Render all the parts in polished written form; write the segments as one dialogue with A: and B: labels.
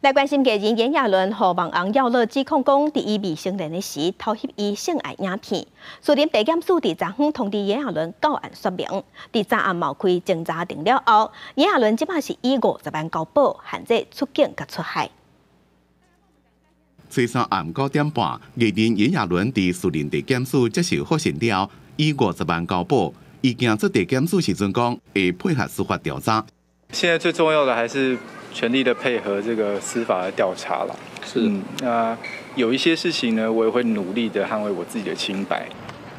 A: 來關心藝人炎亞綸予網紅耀樂指控講，佇伊未成年的時偷翕伊性愛影片。士林地檢署佇昨昏通知炎亞綸到案說明，佇昨暗嘛開偵查庭了後，炎亞綸這擺是以50萬交保，限制出境佮出海。
B: 初三暗9點半，藝人炎亞綸佇士林地檢署接受覆訊了，以五十萬交保。伊行出地檢署時陣講，會配合司法調查。
C: 現在最重要的還是全力的配合這個司法的調查了。那有一些事情呢，我也會努力的捍衛我自己的清白。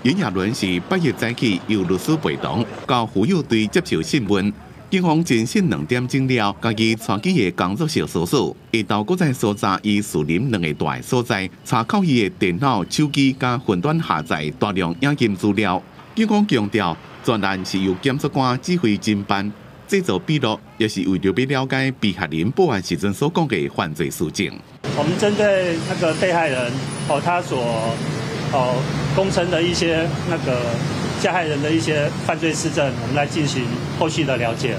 B: 炎亞綸是8日早起由律師陪同到婦幼隊接受訊問，警方偵訊2點鐘了，共伊帶去伊的工作室搜索，下晝閣再搜查伊士林兩个大所在，查扣伊的電腦、手機佮雲端下載大量影音資料。警方強調，全案是由檢察官指揮偵辦。製作筆錄也是為著欲了解被害人報案時陣所講的犯罪事證。
D: 我們針對那個被害人哦，他所供稱的一些那個加害人的一些犯罪事證，我們來進行後續的了解。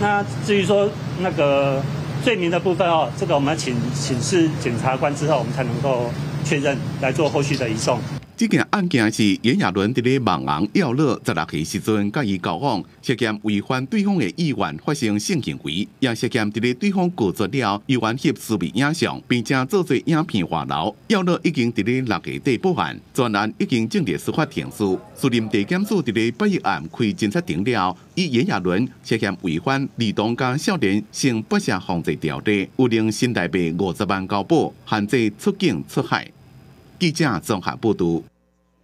D: 那至於說那個罪名的部分哦，這個我們要請請示檢察官之後，我們才能夠確認來做後續的移送。
B: 這件案件是炎亞綸佇咧網紅耀樂16歲時陣，佮伊交往，涉嫌違反對方的意願發生性行為，也涉嫌佇咧對方拒絕了，猶原翕私密影像，並且做做影片外流。耀樂已經佇咧6月底報案，全案已經進入司法程序。士林地檢署佇咧8日暗開偵查庭了，以炎亞綸涉嫌違反兒童佮少年性剝削防治條例，有能新台幣50萬交保，限制出境出海。記者綜合報導。